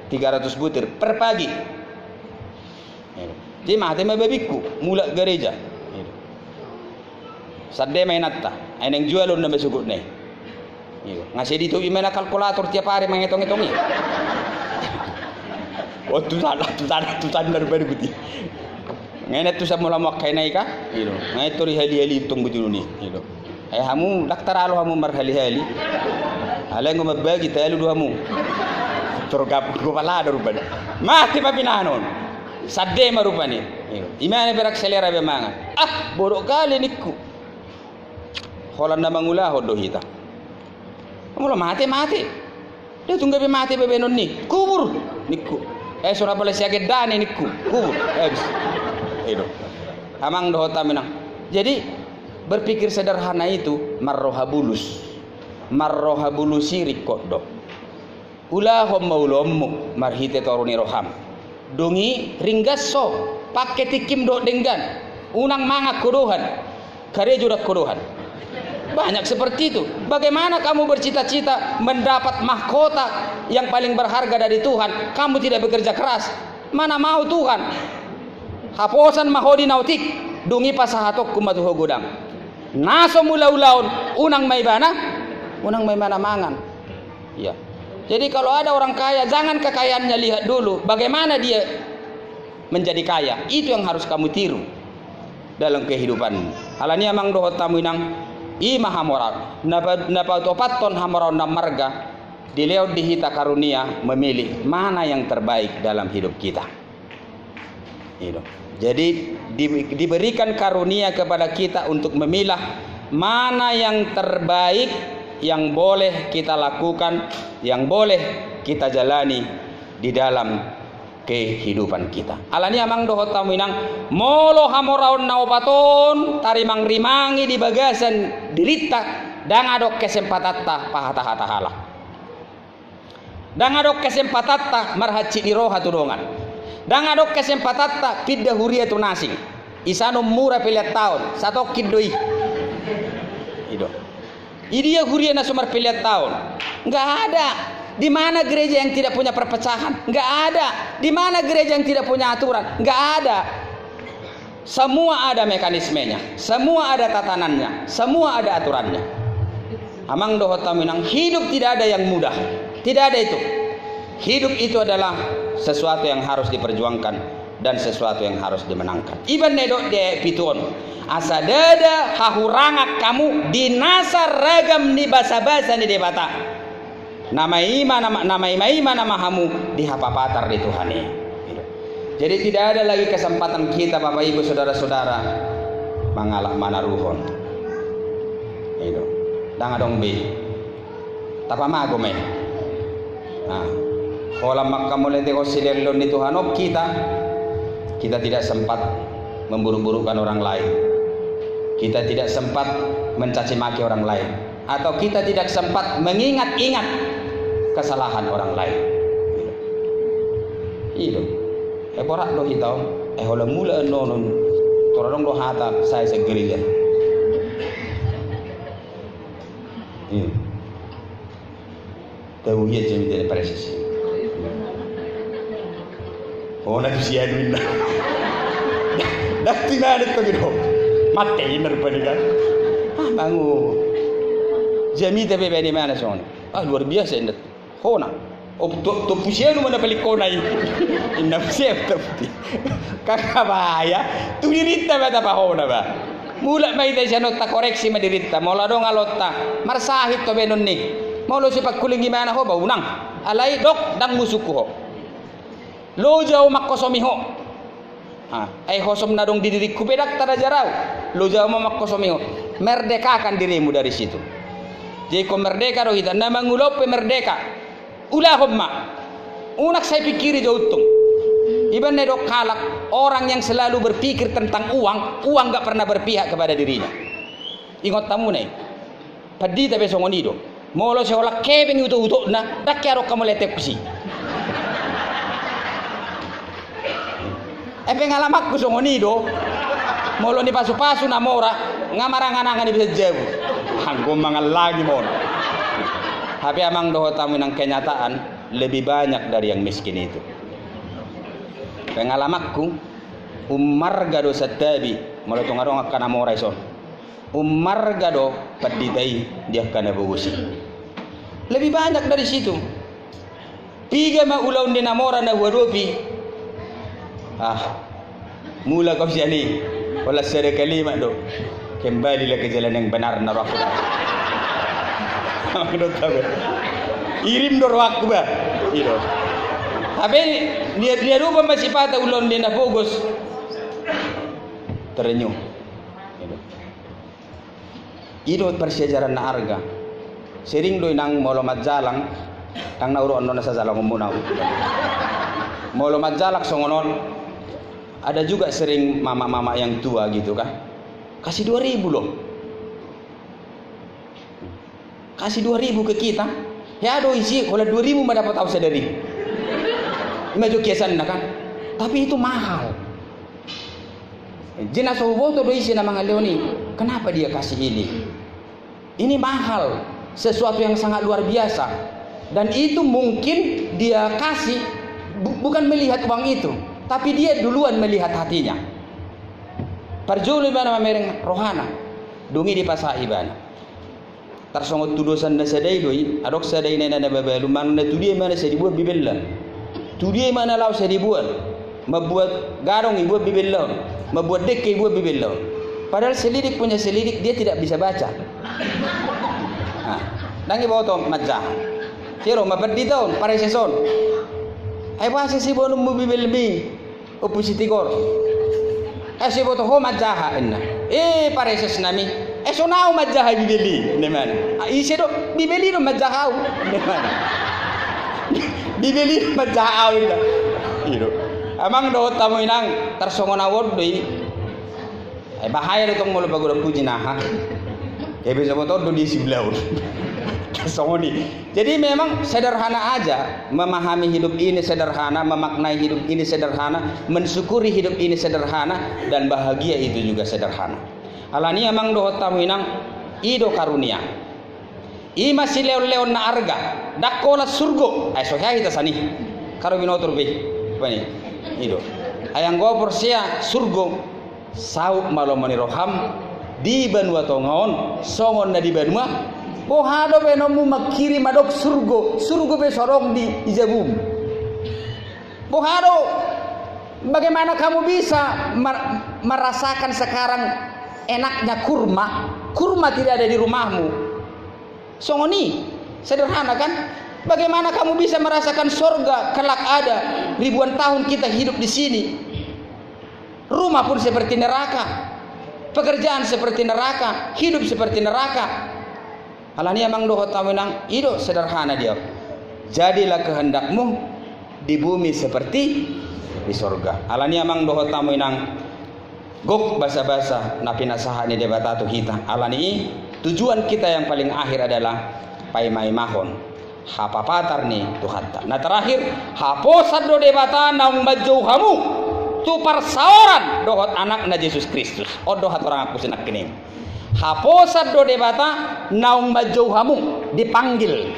tiga ratus butir per pagi. Jadi mate ma babingku, mulak gareja. Sande ma inanta, ai naeng jualon nama sogotna i. Nga sai ditopi ma na kalkulator tiap ari mangetong-etong i. Oh, tutan, tutan, tutan dari bari buti. Nga inanta tusan mula muak kaina i ka. Nga inanta ri hali-hali tong buti nuni. Ai hamu, ndang taralo hamu marhali-hali. Alai anggo mambagi talu do hamu. Torgap gopalada rupani. Mate ma pinahan on. Sande ma rupani. Imana berak selera be mangan. Ah, bodo kali ningku. Holan na mangulahon do hita. Molo mate, mate. Dia tung gabe mate babenon ni. Kubur, ningku. Eh, sura pala siaget dane, ningku. Kubur. Eh, habis. Itu. Amang dohot hamu inang. Jadi, berpikir sederhana itu marroha bulus. Marroha bulus i ringkot do. Ulahon ma ulaonmu marhite toru ni roham. Dung i ringgas ho, pangke tingkim dohot denggan. Unang mangan hodohan. Karejo ndang hodohan. Banyak seperti itu. Bagaimana kamu bercita-cita mendapat mahkota yang paling berharga dari Tuhan, kamu tidak bekerja keras? Mana mau Tuhan? Haposan ma ho di na otik, dung i pasahatonku ma tu ho godang. Na so mangula ulaon, unang ma ibana, unang ma ibana mangan. Iya. Jadi kalau ada orang kaya, jangan kekayaannya lihat dulu, bagaimana dia menjadi kaya. Itu yang harus kamu tiru dalam kehidupanmu. Alani amang dohot hamu inang, i ma hamoraon. Na pa-, na patupathon hamoraon na marga, dilehon di hita karunia memilih mana yang terbaik dalam hidup kita. Gitu. Jadi di-, diberikan karunia kepada kita untuk memilah mana yang terbaik yang boleh kita lakukan, yang boleh kita jalani di dalam kehidupan kita. Alani amang dohot hamu inang, molo hamoraon na opat on tarimang-rimangi di bagasan dirinta, ndang adong kesempatanta pahata-hata halak. Ndang adong kesempatanta marhansit ni roha tu dongan. Ndang adong kesempatanta pinda huria tu na asing. Isa non mura pelean taon, satongkin do i. Ido. Idia huria na so marpelean taon? Nggak ada. Di mana gereja yang tidak punya perpecahan? Nggak ada. Di mana gereja yang tidak punya aturan? Nggak ada. Semua ada mekanismenya, semua ada tatanannya, semua ada aturannya. Amang dohot hamu inang, hidup tidak ada yang mudah. Tidak ada itu. Hidup itu adalah Sesuatu yang harus diperjuangkan dan sesuatu yang harus dimenangkan. Iba na didok di ayat pitu on, asa ndada hahurangan hamu di nasa ragam ni basabasa ni Debata. Na maima, na ma-, na maimaima nama hamu di hapapatar ni Tuhan i. Jadi tidak ada lagi kesempatan kita, Bapak Ibu, saudara-saudara, mangalap manaruhon. Itu. Ndang adong be. Tapamago ma i. Nah, holan manghamauliatehon silehonlehon ni Tuhan on kita, kita tidak sempat memburuk-burukkan orang lain. Kita tidak sempat mencaci maki orang lain. Atau kita tidak sempat mengingat-ingat kesalahan orang lain. Itu. Eh, borat do hita on. Eh, holan mula annon on. Tor adong do hata, saya segeri ya. Iya. Tahu ia jadi dari presisi. Oh, na tu si Edwin dah. Dah, dah, di mana tu gitu? Mati, bener, Pak, kan? Ah, bangun. Jamita be, be, di mana, son? Ah, luar biasa, indah. Hona. Oh, to, to pusianu mana paling kona i. Inna pusianu, to puti. Kakak bahaya. Tu dirinta ba tapahona ba. Mulak ma hita sian on, takoreksi ma dirinta. Molo adong alonta marsahit ho baenon ni. Molo sipangkuling imana ho ba unang. Alai dok, ndang musukku ho. Loja ho manghosomi ho. Ah, ai hosom na adong di diringku pe ndang tarajara au. Loja ho ma manghosomi ho. Merdekakan dirimu dari situ. Jadi ingkon merdeka do hita. Na mangula on pe merdeka. Ulahon ma. Unang sai pikiri jo untung. Iba na didok halak, orang yang selalu berpikir tentang uang, uang nggak pernah berpihak kepada dirinya. Ingot hamu na i. Pandita pe songon i do. Molo sai holan hepeng utok-utokna, ndang hea adong hamu letek tusi. Eh, pengalamanku songon i do. Molo nipasu-pasu na mora, nga marangan-angan i bisa jabu. Anggo mangallangi mon. Hape amang dohot hamu inang, kenyataan lebih banyak dari yang miskin itu. Pengalamanku, ummarga do santabi, molo tung adong angka na mora i son. Ummarga do pandita i di angka na pogos i. Lebih banyak dari situ. Piga ma ulaon ni na mora na huadopi. Ah, mulak au sian i. Holan sada kalimat do. Kembalilah ke jalan yang benar, na rohangku. Irim do rohangku ba. I do. Hape niat, niat upa ma sipata ulaon ni na pogos. Terenyuh. I do. I do parsiajaran na arga. Sering do inang molo manjalang, ndang na huroan do na sajalangonmuna. Molo manjalang songon on, ada juga sering mama-mama yang tua gitu kan. Kasih dua ribu loh. Kasih dua ribu ke kita. Hea do isi, holan dua ribu ma dapat au sadari. Ima jo kiasanna kan. Tapi itu mahal. Jadi na so huboto do ise na mangalehon i, kenapa dia kasih ini? Ini mahal, sesuatu yang sangat luar biasa. Dan itu mungkin dia kasih bu-, bukan melihat uang itu, tapi dia duluan melihat hatinya. Parjolo ibana mamereng rohana, dung i dipasahat ibana. Tarsongon tudosan na sada i do i, adong sada inang na mabalu, manang na tudia imana sai dibuat bibelna. Tudia imana laho sai dibuat. Mambuat gadong ibuat bibelna on. Mambuat dengke ibuat bibelna on. Padahal selidik punya selidik, dia tidak bisa baca. Nah, ndang iboto manjaha. Siro ma pandita on, pareses on. Ai boasa siboanonmu bibelmi? Ompu Sitigor. Eh, sai boto ho manjaha, inna. Eh, pareses nami. Eh, songon au manjaha bibel i, inna imana. Ah, ise do? Bibel i do manjaha au, inna imana. Bibel i do manjaha au, inna. I do. Amang dohot hamu inang, tarsongon au on do i. Eh, bahaya do tong molo pagodang puji naha. Gabe soboton do di siblaun. Songon i. Jadi memang sederhana aja, memahami hidup ini sederhana, memaknai hidup ini sederhana, mensyukuri hidup ini sederhana, dan bahagia itu juga sederhana. Alani amang dohot hamu inang, i do karunia. I ma silehon-lehon na arga, ndang holan surgo, ai so hea hita sian i. Karo binotor be, bani, i do. Ai anggo au porsea surgo, saut ma lomo ni roham, di banua tonga on, songon na di banua, boha do baenonmu manghirim adong surgo, surgo pe so adong di, di jabum. Boha do, bagaimana kamu bisa mer-, merasakan sekarang enaknya kurma? Kurma tidak ada di rumahmu. Songon i, sederhana kan? Bagaimana kamu bisa merasakan sorga kelak ada? Ribuan tahun kita hidup di sini. Rumah pun seperti neraka. Pekerjaan seperti neraka, hidup seperti neraka. Alani i amang dohot hamu inang, i do sederhana dia. Jadilah kehendakmu di bumi seperti di sorga. Alani i amang dohot hamu inang, gok basa-basa na pinasahat ni Debata tu hita. Alani i, tujuan kita yang paling akhir adalah paima-imahon hapapatar ni Tuhanta. Na terakhir, haposan do Debata naung manjou hamu tu parsaoran dohot Anakna Jesus Kristus. On do hatoranganku sinangkining. Haposan do Debata naung manjou hamu, dipanggil.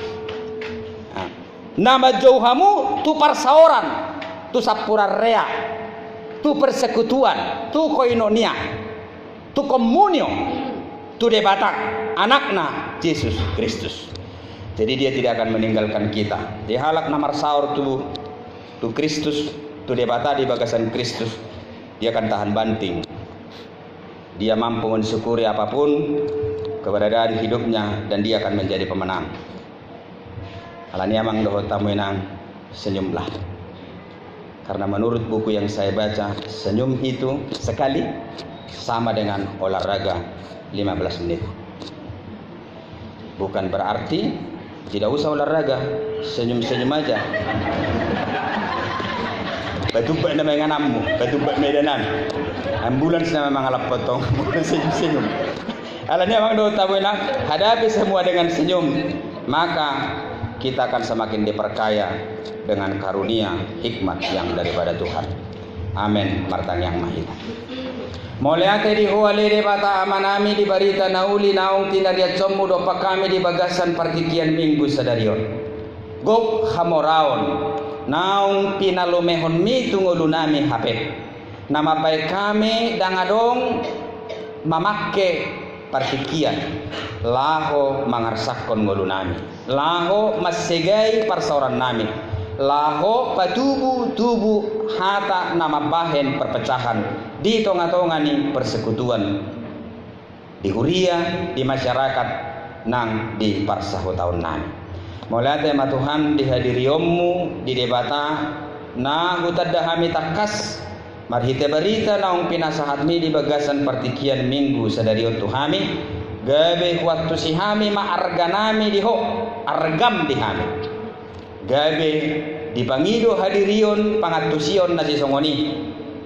Nah, na manjou hamu tu parsaoran, tu sampurarea, tu persekutuan, tu koinonia, tu komunio, tu Debata, Anakna Jesus Kristus. Jadi Dia tidak akan meninggalkan kita. Jadi halak na marsaor tu, tu Kristus, tu Debata di bagasan Kristus, dia akan tahan banting. Dia mampu mensyukuri apapun keberadaan hidupnya dan dia akan menjadi pemenang. Alani i amang dohot hamu inang, senyumlah. Karena menurut buku yang saya baca, senyum itu sekali sama dengan olahraga lima belas menit. Bukan berarti tidak usah olahraga, senyum-senyum aja. Batumbak nama ingananmu, batumbak medanan. Ambulans nama mangalap potong, senyum-senyum. Alani i amang dohot hamu inang, hadapi semua dengan senyum, maka kita akan semakin diperkaya dengan karunia hikmat yang daripada Tuhan. Amen. Martangiang ma hita. Mauliate di Ho ale Debata Amanami di barita na uli naung tinariashonmu dompak hami di bagasan partingkian Minggu sadari on. Gok hamoraon naung pinalumehonmi tu ngolunami hape, na mambahen hami ndang adong mamangke partingkian laho mangarsakkon ngolunami, laho mansegai parsaorannami, laho patubu-tubu hata na mambahen perpecahan di tonga-tonga ni persekutuan, di huria, di masyarakat nang di parsahutaonnami. Mauliate ma Tuhan di hadirionmu di Debata na hutanda hami tangkas marhite barita naung pinasahatmi di bagasan partingkian Minggu sadari on tu hami, gabe huantusi hami ma arganami di Ho, argam di hami. Gabe dipangido hadirion pangantusion na sisongon i,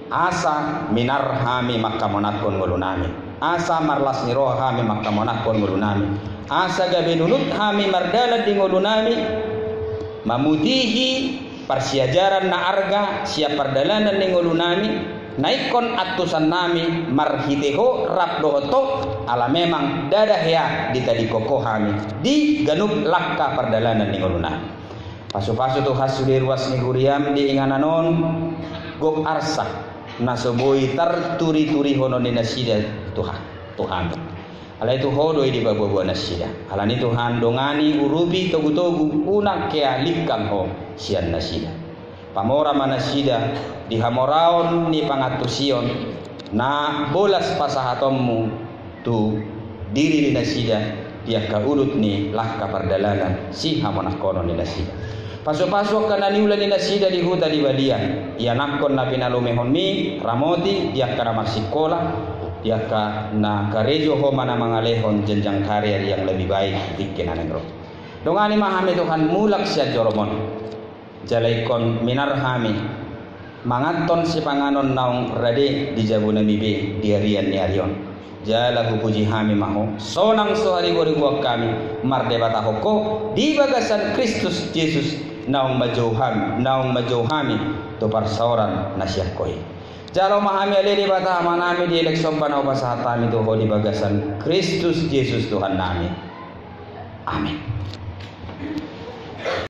asa minar hami mangkamonangkon ngolunami, asa marlas ni roha hami mangkamonangkon ngolunami, asa gabe nunut hami mardalan di ngolunami, mamutihi parsiajaran na arga sian pardalanan ni ngolunami, na ingkon antusannami marhite Ho rap dohot Ho, ala memang ndada hea ditadingkon Ho hami di ganup langka pardalanan ni ngolunami. Pasu-pasu Tuhan sude ruas ni huriam di inganan on, gok arsak na so boi tarturi-turihonon ni nasida Tuhan, Tuhan. Alai tu Ho do i dipaboa-boa nasida. Alani Tuhan, dongani, urupi, togu-togu, unang hea lingkang Ho sian nasida. Pamora ma nasida di hamoraon ni pangantusion na bolas pasahatonmu tu diri ni nasida, di angka udut ni langka pardalanan sihamonangkonon ni nasida. Pasu-pasu angka na niula ni nasida di huta di balian, ianakkon na pinalumehonmi, ramoti, di angka na marsikola, di angka na karejo homa na mangalehon jenjang karir yang lebih baik di tingki na naeng ro. Dongani ma hami Tuhan mulak sian joromon. Jala ingkon minar hami manganhon sipanganon naung rade di jabunami be di arian ni ari on. Jala hupuji hami ma Ho, sonang so haribo-riboan hami mardebatahon Ho di bagasan Kristus Jesus naung manjou hami, naung manjou hami tu parsaoran na sian Ho i. Jalo ma hami ale Debata Amanami di elek somba na hupasahat hami tu Ho di bagasan Kristus Jesus Tuhannami. Amen.